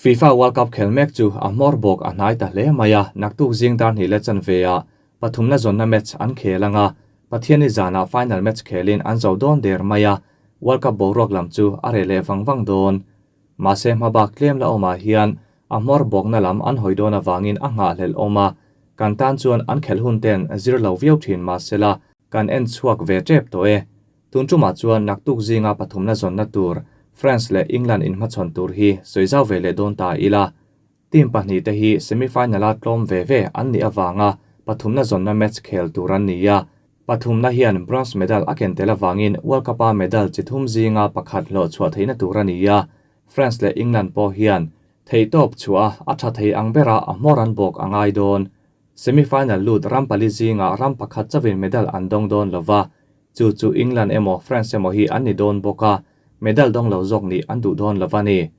FIFA World Cup khel mek chu a hmawr bawk a hnai ta hle mai a, naktuk zing dar hnih leh chanve ah pathumna zawnna match an khel ang a, Pathianni zanah final match khelin an zo dawn der mai a, World Cup boruak lam chu a reh leh vang vang dawn. Mahse hmabak tlem la awmah hian a hmawr bawkna lam an hawi dawn avangin a nghahhlelh awm a, kan tan chuan an khelh hun ten zir lo viau thin mahsela kan en chhuak ve tep tawh e. Tun tumah chuan naktuk zinga pathumna zawnna tur France leh England inhmachhawn tur hi sawi zau ve leh dawn ta ila. Team pahnihte hi semi-final-a tlawm ve ve an nih avanga pathumna zawnna match khel tur an ni a. Pathumna hian bronze medal a ken tel avangin World Cup-a medal chi thum zinga pakhat hlawh chhuah theihna tur a ni a. France leh England pawh hian theihtawp chhuah a tha thei ang bera a hmawr an bawk a ngai dawn. Semi-final lut ram pali zingah ram pakhat chauhin medal an dawng dawn lova, chu chu England emaw France emaw hi an ni dawn bawk a, medal dawng lo zawk nih an duh dawn lova ni.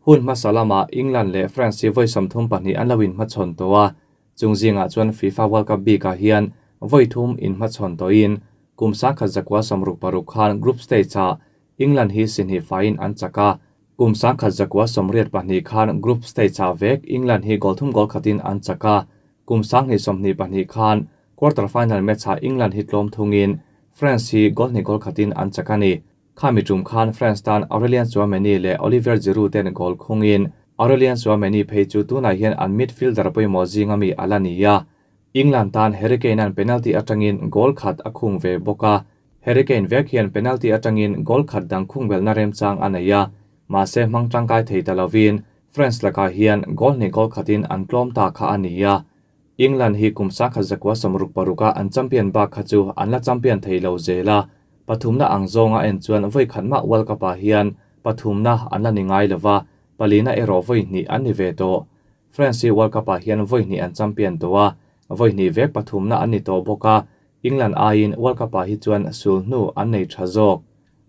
Hun hmasa lamah England leh France hi vawi 32 an lo inhmachhawn tawh a, chung zingah chuan FIFA World Cup bikah hian vawi thum inhmachhawn tawhin kum 1966 khan group stage-ah England hi sihnih faiin an chak a, kum 1982 khan group stage-ah vek England hi goal thum goal khatin an chak a, kum 2022 khan quarter final match-ah England hi tlawm thungin France hi goal hnih goal khatin an chak a ni. Khami tum khan France tan Aurelien Tchouameni leh Olivier Giroud ten goal khungin Aurelien Tchouameni phei chu tunah hian an midfielder pawimawh zinga mi a la ni a. England tan Harry Kane-a'n penalty atangin goal khat a khung ve bawk a. Harry Kane vek hian penalty atangin goal khat dang khung belhna remchang a nei a, mahse hmang tangkai thei ta lovin France lakah hian goal hnih goal khatin an tlawm ta kha a ni a. England hi kum 1966 a an champion bak kha chu an la champion thei lo zel a, pathumna ang zawnga en chuan vawi khat mah World Cup ah hian pathumna an la ni ngai lova, palina erawh vawi hnih an ni ve tawh. France hi World Cup ah hian vawi hnih an champion tawh a, vawi hnih vek pathumna an ni tawh bawk a, England aiin World Cup ah hi chuan sul hnu an nei tha zawk.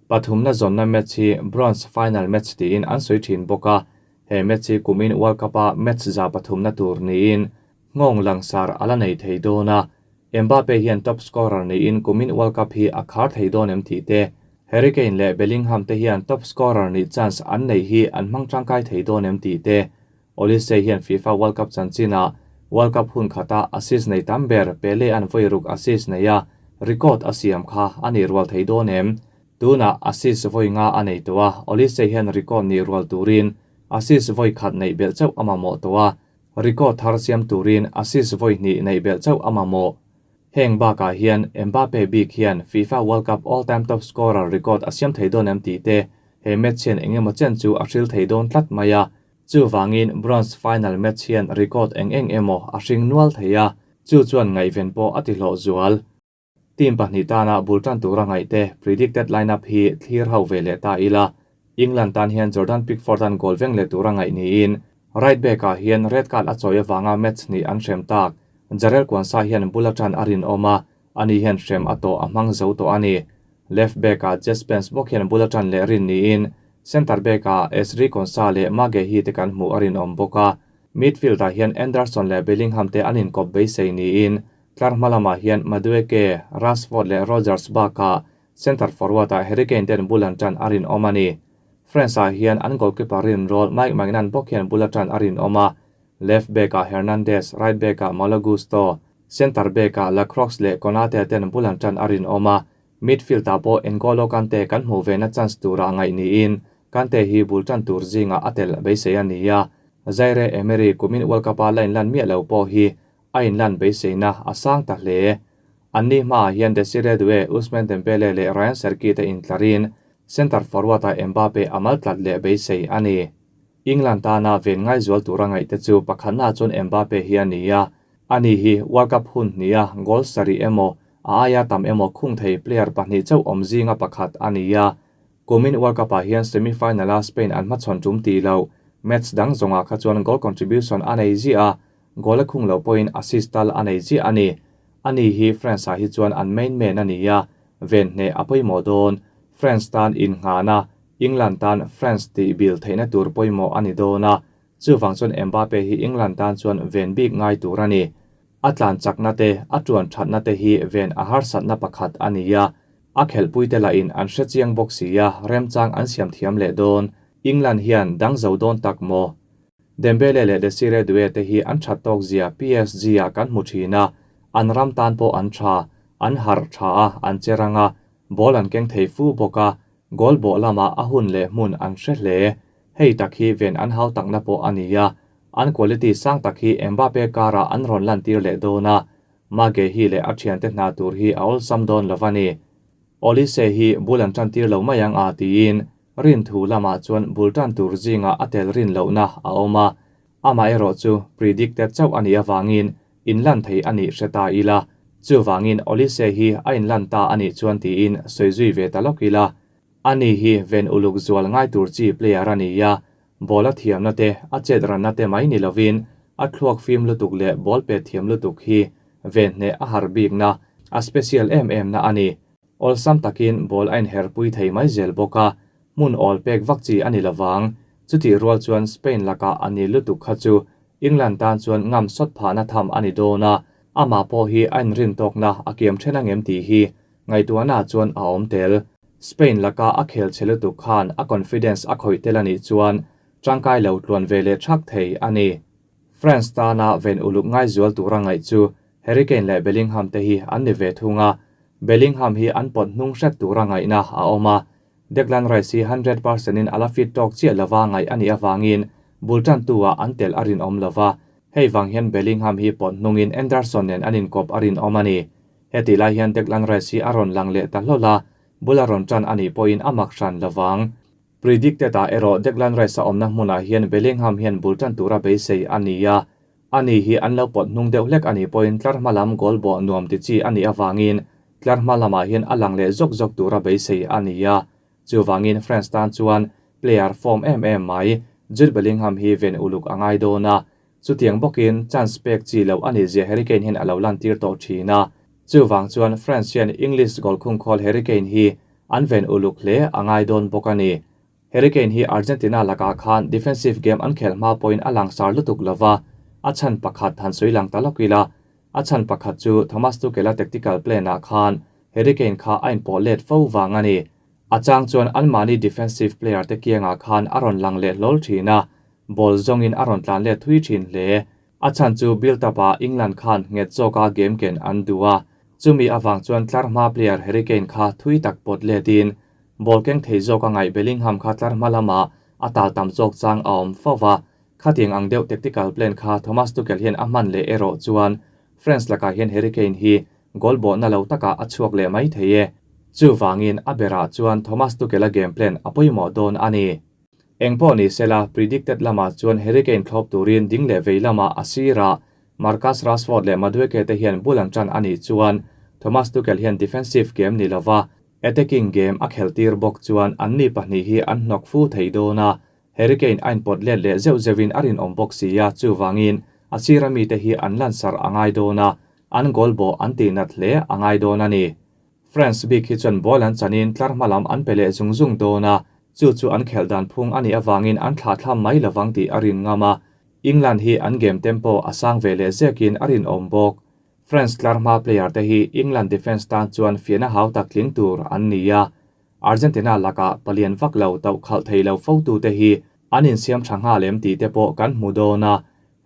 Pathumna zawnna match hi bronze final match tiin an sawi thin bawk a, he match hi kumin World Cup a match za pathumna tur niin nghawng langsar a la nei thei dawn a. Mbappe hian top scorer niin kumin World Cup hi a khar thei dawn em tih te, Harry Kane leh Bellingham te hian top scorer nih chance an neih hi an hmang tangkai thei dawn em tih te, Olise hian FIFA World Cup chanchinah World Cup hun khata assist nei tam ber Pele an vawi ruk assist nei a, record a siam kha a nih rual thei dawn em? Tunah assist vawi nga a nei tawh a, Olise hian record nih rual turin assist vawi khat neih belh chauh a mamawh tawh a, record thar siam turin assist vawi hnih neih belh chauh a mamawh. Heng bakah hian Mbappe bik hian FIFA World Cup all-time top scorer record a siam thei dawn em tih te he match hian eng emaw chen chu a hril thei dawn tlat mai a. Chuvangin bronze final match hian record eng eng emaw a hring nual thei a, chu chuan ngaihven pawh a ti hlawh zual. Team pahnih tana bul tan tura ngaihte predicted lineup hi thlir ho ve leh ta ila, England tan hian Jordan Pickford an goal veng leh tura ngaih niin right back ah hian red card a chawi avanga match hnih an hrem tak. Jarell Quansah hian bul atan a rinawm a, ani hian hrem a tawh a hmang zo tawh a ni. Left back ah Jess Spence bawk hian bul atan leh rin niin Centre back ah Ezri Konsa leh Maguehi te kan hmuh a rinawm bawk a. Midfield ah hian Anderson leh Bellingham te an inkawp beisei niin tlar hma lamah hian Madueke, Rashford leh Rogers bakah centre forward ah Harry Kane ten bul an tan a rinawm a ni. France ah hian an goalkeeper rinrawl Mike Maignan bawk hian bul atan a rinawm a. Left back ah Hernandez, right back ah Malo Gusto, centre back ah Lacroix leh Konate ten bul an tan a rinawm a. Midfield ah pawh N'Golo Kante kan hmuh ve na chance tura ngaih niin Kante hi bul tan tur zingah a tel beisei a ni a. Zaire Emery kumin World Cup a la inlan miah lo pawh hi a inlan beiseina a sang ta hle. Anni hmaah hian Desiree Doue, Ousmane Dembele leh Rayan Cherki te intlarin centre forward ah Mbappe a mal tlat leh beisei a ni. England tana ven ngai zual tura ngaihte chu pakhatna chuan Mbappe hi a ni a, ani hi World Cup hun hniha goal sarih emaw a aia tam emaw khung thei player pahnih chauh awm zinga pakhat a ni a. Kumin World Cup ah hian semi-final a Spain an hmachhawn tum tih loh match dang zawngah kha chuan goal contribution a nei ziah a, goal a khung loh pawhin assist tal a nei ziah a ni. Ani hi France ah hi chuan an main man a ni a, ven hneh a pawimawh dawn. France tan innghahna, England tan France tih bil theihna tur pawimawh a ni dawn a, chuvang chuan Mbappe hi England tan chuan ven bik ngai tur a ni. A tlan chakna te, a tuan thatna te hi ven a harsatna pakhat a ni a, a khelhpuite lahin an hre chiang bawk si a, remchang an siam thiam leh dawn. England hian dang zo dawn tak maw? Dembele leh Desire Doue te hi an that tawk zia PSG ah kan hmu thin a, an ram tan pawh an tha, an harh tha a, an che rang a, ball an keng thei fu bawk a, goal bawh lamah a hun leh hmun an hre hle. Hei tak hi ven an hau takna pawh a ni a, an quality sang tak hi Mbappe karah an rawn lantir leh dawn a, Magehi leh a thiante hna tur hi a awlsam dawn lo a ni. Olise hi bul an tantir lo mai ang a tiin rin thu lamah chuan bul tan tur zingah a tel rin lohna a awm a, amaherawh chu predicted chauh a nih avangin inlan thei a nih hre ta ila, chuvangin Olise hi a inlan ta a nih chuan tiin sawi zui ve ta lawk ila. Ani hi ven uluk zual ngai tur chi player a ni a, ball a thiamna te, a chet ranna te mai ni lovin a thluak fim lutuk leh ball pet thiam lutuk hi ven hneh a har bikna, a special em em na a ni. Awlsam takin ball a inherpui thei mai zel bawk a, hmun awl pek vak chi a ni lovang. Chutih rual chuan Spain lakah a ni lutuk kha chu England tan chuan ngam sawt phahna tham a ni dawn a, amah pawh hi a inrin tawkna a kiam then angem tih hi ngaihtuahna chuan a awm tel. Spain laka a khel chhe lutuk khan a confidence a khawih tel a nih chuan tangkai lo tluan ve leh thak thei a ni. France tana ven uluk ngai zual tura ngaih chu Harry Kane leh Bellingham te hi an ni ve thung a, Bellingham hi an pawt hnung hret tura ngaihna a awm a, Declan Rice hi 100% in a la fit tawk chiah lova ngaih a nih avangin bul tantu-ah an tel a rinawm lova, hei vang hian Bellingham hi pawt hnungin Anderson nen an inkawp a rinawm a ni. Hetih lai hian Declan Rice hi a rawn lang leh ta hlawl a, bul a rawn tan a nih pawhin a mak hran lovang. Predicted-ah erawh Declan Rice a awmna hmunah hian Bellingham hian bul tan tura beisei a ni a, ani hi an lo pawt hnung deuh hlek a nih pawhin tlar hma lam goal bawh nuam ti chi a nih avangin tlar hma lamah hian a lang leh zawk zawk tura beisei a ni a. Chuvangin France tan chuan player form em em mai Jude Bellingham hi ven uluk a ngai dawn a, chutiang bawkin chance pek chi loh a nih zia Harry Kane hian a lo lantir tawh thin a. Chuvang chuan France hian English goal khungkhawl Harry Kane hi an ven uluk hle a ngai dawn bawk a ni. Harry Kane hi Argentina lakah khan defensive game an khelh hma pawhin a langsar lutuk lova, a chhan pakhat han sawi lang ta lawk ila. A chhan pakhat chu Thomas Tuchel-a tactical plan-ah khan Harry Kane kha a inpawh let fo vang a ni. A chang chuan anmahni defensive player te kiangah khan a rawn lang leh hlawl thin a, ball zawngin a rawn tlan let thui thin hle. A chhan chu build-up-ah England khan nghet zawka game ken an duh a, chumi avang chuan tlar hma player Harry Kane kha thui tak pawt letin ball keng thei zawka ngaih Bellingham kha tlar hma lamah a tal tam zawk chang a awm fo va. Khatiang ang deuh tactical plan kha Thomas Tuchel hian a hman leh erawh chuan France lakah hian Harry Kane hi goal bawhna lo takah a chhuak leh mai thei e. Chuvangin a berah chuan Thomas Tuchel-a game plan a pawimawh dawn a ni. Engpawh ni sela, predicted lamah chuan Harry Kane thlawp turin ding leh vei lamah a sirah Marcus Rashford leh Madueke te hian bul an tan a nih chuan Thomas Tuchel hian defensive game ni lova attacking game a khelh tir bawk chuan anni pahnih hi an hnawk fu thei dawn a, Harry Kane a inpawt let leh zeuh zeuhin a rinawm bawk si a, chuvangin a sira mite hi an lansarh a ngai dawn a, an goal bawh an tihnat hle a ngai dawn a ni. France bik hi chuan ball an chanin tlar hma lam an pe leh zung zung dawn a, chu chu an khelh dan phung a nih avangin an thlah thlam mai lovang tih a rin ngam a. England hi an game tempo a sang ve leh zekin a rinawm bawk. France tlar hma player te hi England defence tan chuan fiahna hau tak tling tur an ni a. Argentina lakah palian vak lo tauh khalh thei lo fotute hi an insiam tha nghal em tih te pawh kan hmu dawn a.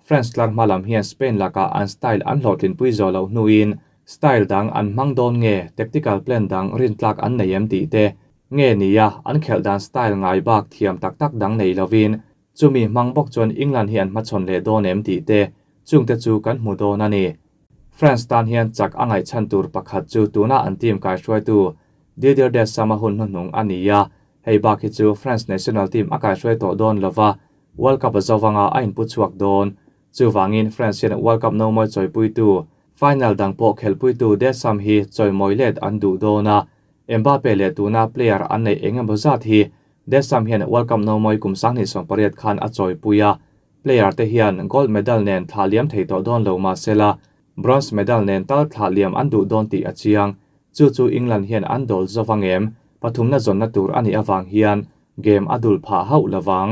France tlar hma lam hian Spain lakah an style an hlawhtlinpui zawh loh hnuin style dang an hmang dawn nge tactical plan dang rintlak an nei em tih te nge nia an khelh dan style ngai bak thiam tak tak dang nei lovin chumi hmang bawk chuan England hi an hmachhawn leh dawn em tih te chungte chu kan hmu dawn a ni. France tan hian chak a ngaihchhan tur pakhat chu tuna an team kaihruaitu Didier Deschamps a hun hnuhnung a ni a, hei bak hi chu France national team a kaihruai tawh dawn lova World Cup a zo vanga a inpu chhuak dawn. Chuvangin France hian World Cup nomawi chawipuitu, final dang pawh khelhpuitu Deschamps hi chawimawi let an duh dawn a, Mbappe leh tuna player an neih eng emaw zat hi Deschamps hian World Cup nomawi kum 2018 khan a chawipui a, player te hian gold medal nen thlah liam thei tawh dawn lo mahsela bronze medal nen tal thlah liam an duh dawn tih a chiang. Chu chu England hian an dawl zo vangem pathumna zawnna tur a nih avang hian game a dul phah hauh lovang.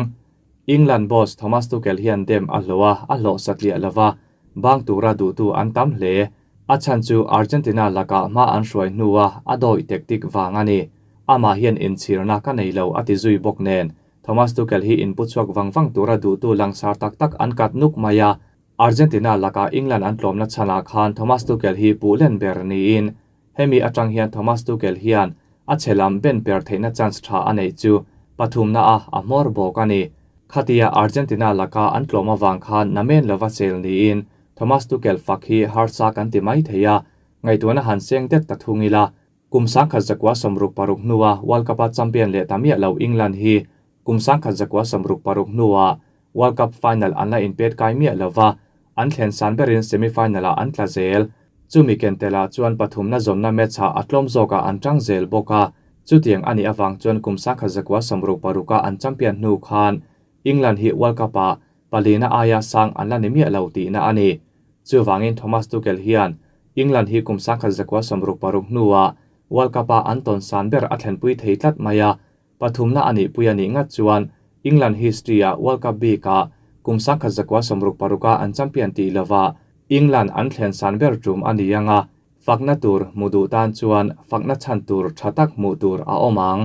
England boss Thomas Tuchel hian dem a hlawh a, a hlawh satliah lova, bang tura duhtu an tam hle. A chhan chu Argentina lakah hma an hruai hnua a dawih tactic vang a ni. Amah hian inchhirna ka nei lo a ti zui bawk nen. Thomas Tuchel hi inpu chhuak vang vang tura duhtu langsar tak tak an kat nuk mai a, Argentina lakah England an tlawmna chhanah khan Thomas Tuchel hi puh len ber niin hemi atang hian Thomas Tuchel hian a chhe lam ben per theihna chance tha a neih chu pathumna a a hmawr bawk a ni. Khatia Argentina laka an tlawm avang khan namen lova chel niin Thomas Tuchel fak hi harsa kan ti mai thei a, ngaihtuahna han seng det ta thung ila. Kum 1966 hnua World Cup-a champion leh ta miah lo England hi kum 1966 hnua World Cup final an la inpet kai miah lova, an thlen san berin semi-final-ah an tla zel. Chumi ken telah chuan pathumna zawnna match-ah a tlawm zawkah an tang zel bawk a, chutiang a nih avang chuan kum 1966-a an champion hnu khan England hi World Cup-ah palina aia sang an la ni miah lo tihna a ni. Chuvangin Thomas Tuchel hian England hi kum 1966 hnuah World Cup-a an tawn san ber a thlenpui thei tlat mai a, pathumna a nihpui a nih ngat chuan England history-ah World Cup bikah kum 1966-a an champion tih lovah England an thlen san ber tum a ni ang a, fakna tur hmu duh tan chuan fakna chhan tur tha tak hmuh tur a awm ang.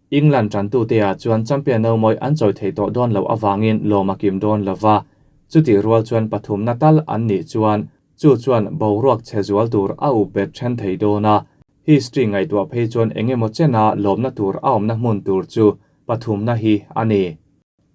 England tantute-ah chuan champion no mawi an chawi thei tawh dawn loh avangin lawm a kim dawn lova, chutih rual chuan pathumna tal an nih chuan chu chuan boruak chhe zual tur a up bet then thei dawn a. History ngaihtuah phei chuan eng emaw chena lawmna tur a awmna hmun tur chu pathumna hi a ni.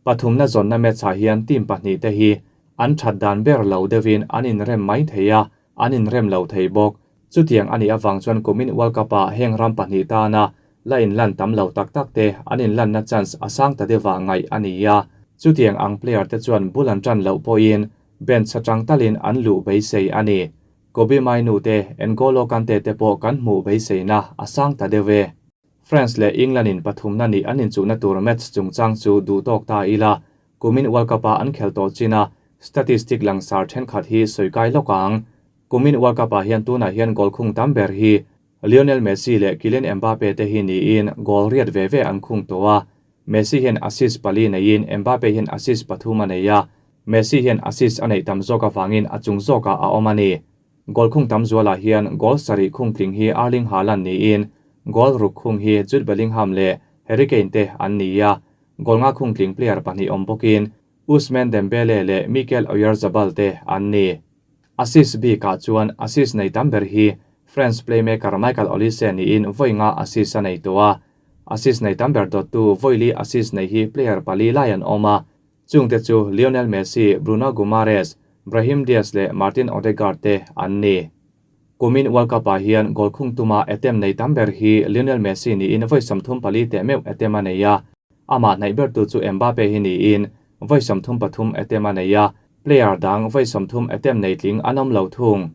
Pathumna zawnna match-ah hian team pahnihte hi an that dan ber lo deuhin an inrem mai thei a, an inrem lo thei bawk. Chutiang a nih avang chuan kumin World Cup-ah heng ram pahnih tana la inlan tam lo tak tak te an inlanna chance a sang ta deuhah ngaih a ni a. Chutiang ang player te chuan bul an tan loh pawhin bench atang talin an luh beisei a ni. Kobbie Mainoo te, N'Golo Kante te pawh kan hmuh beiseina a sang ta deuh e. France leh England in pathumna nih an inchuhna tur match chungchang chu duh tawk ta ila, kumin World Cup-ah an khel tawh chin a, statistic langsar thenkhat hi sawi kai lawk ang. Kumin World Cup-ah hian tunah hian goal khung tam ber hi Lionel Messi leh Kylian Mbappe te hi niin goal riat ve ve an khung tawh a. Messi hian assist pali neiin Mbappe hian assist pathum a nei a, Messi hian assist a neih tam zawk avangin a chung zawkah a awm a ni. Goal khung tam zualah hian goal sarih khung tling hi Erling Haaland niin goal ruk khung hi Jude Bellingham leh Harry Kane te an ni a, goal nga khung tling player pahnih awm bawkin Ousmane Dembele leh Mikel Oyarzabal te an ni. Assist bikah chuan assist nei tam ber hi France playmaker Michael Olise niin vawi nga assist a nei tawh a, assist nei tam ber dawttu vawi li assist nei hi player pali lai an awm a, chungte chu Lionel Messi, Bruno Guimaraes, Brahim Diaz leh Martin Odegaard te an ni. Kumin World Cup-ah hian goal khung tuma attempt nei tam ber hi Lionel Messi niin vawi 34 teh meuh attempt a nei a, amah hnaih bertu chu Mbappe hi niin vawi 33 attempt a nei a, player dang vawi 30 attempt nei tling an awm lo thung.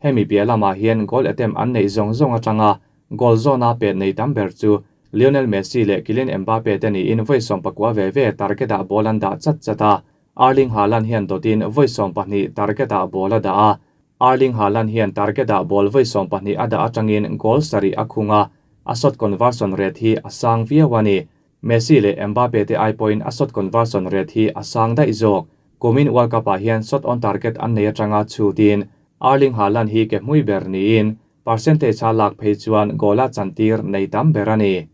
Hemi piah lamah hian goal attempt an neih zawng zawng atanga goal zawna pet nei tam ber chu Lionel Messi leh Kylian Mbappe te niin vawi 19 ve ve target-ah ball an dah chat chat a, Erling Haaland hian dawtin vawi 20 target-ah ball a dah a. Erling Haaland hian target-ah ball vawi 20 a dah atangin goal sarih a khung a, a shot conversion rate hi a sang viau a ni. Messi leh Mbappe te ai pawhin a shot conversion rate hi a sang daih zawk. Kumin World Cup-ah hian shot on target an nei atanga chhutin Erling Haaland hi ke hmui ber niin percentage a lak phei chuan goal a chantir nei tam ber a ni.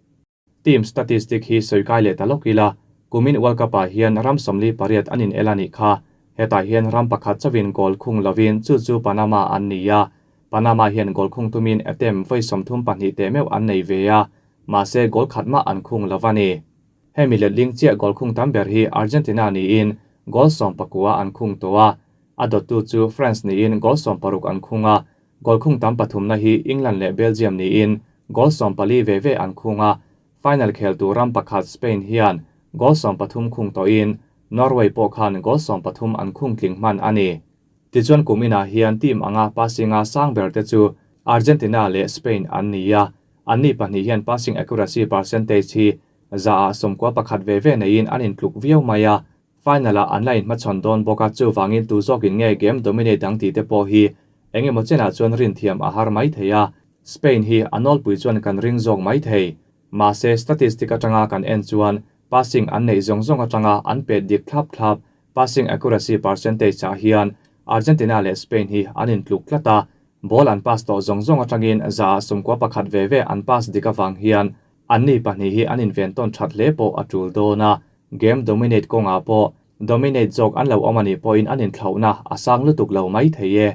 Team statistic hi sawi kai leh ta lawk ila, kumin World Cup-ah hian ram 48 an inel a nih kha. Hetah hian ram pakhat chauhin goal khung lovin chu chu Panama an ni a. Panama hian goal khung tumin attempt vawi 32 teh meuh an nei ve a, mahse goal khat mah an khung lo a ni. Hemi letling chiah goal khung tam ber hi Argentina niin goal 19 an khung tawh a. A dawttu chu France niin goal 16 an khung a. Goal khung tam pathumna hi England leh Belgium niin goal 14 ve ve an khung a. Final khel tur ram pakhat Spain hian goal 13 khung tawhin Norway pawh khan goal 13 an khung tling hman a ni. Tichuan kuminah hian team anga passinga sang ber te chu Argentina leh Spain an ni a. An ni pahnih hian passing accuracy percentage hi za ah 91 ve ve neiin an intluk viau mai a. Final-ah an la inhmachhawn dawn bawk a, chuvangin tu zawkin nge game dominate ang tih te pawh hi engemaw chenah chuan rin thiam a har mai thei a. Spain hi a nawlpui chuan kan ring zawk mai thei. Mahse statistic atanga kan en chuan passing an neih zawng zawng atanga an pet dik thlap thlap passing accuracy percentage ah hian Argentina leh Spain hi an intluk tlat a. Ball an pass tawh zawng zawng atangin za ah 91 ve ve an pass dik avang hian an ni pahnih hi an inven tawn that hle pawh a tul dawn a. Game dominate kawngah pawh dominate zawk an lo awm a nih pawhin an inthlauhna a sang lutuk lo mai thei e.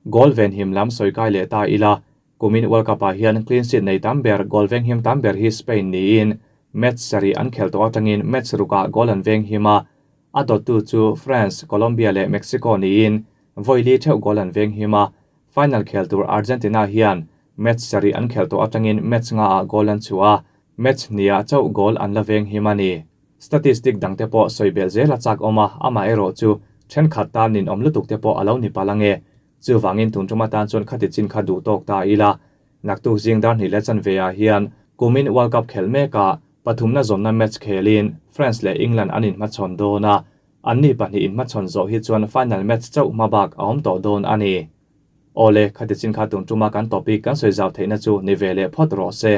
Goal venhim lam sawi kai leh ta ila, kumin World Cup-ah hian clean sheet nei tam ber goal venghim tam ber hi Spain niin match sarih an khelh tawh atangin match rukah goal an venghim a, a dawttu chu France, Colombia leh Mexico niin vawi li theuh goal an venghim a, final khel tur Argentina hian match sarih an khelh tawh atangin match ngaah goal an chhuah a, match hniah chauh goal an la venghim a ni. Statistic dangte pawh sawi belh zel a chak awm a, amaherawh chu thenkhat tan ninawm lutuk te pawh a lo ni palh ange. Chuvangin tun tum atan chuan khati chin kha duh tawk ta ila. Naktuk zing dar hnih leh chanve ah hian kumin World Cup khelh mekah pathumna zawnna match khelin France leh England an inhmachhawn dawn a, anni pahnih inhmachhawn zawh hi chuan final match chauh hma bak a awm tawh dawn a ni. Awle, khati chin kha tun tuma kan topic kan sawi zau theihna chu ni ve leh phawt rawh se.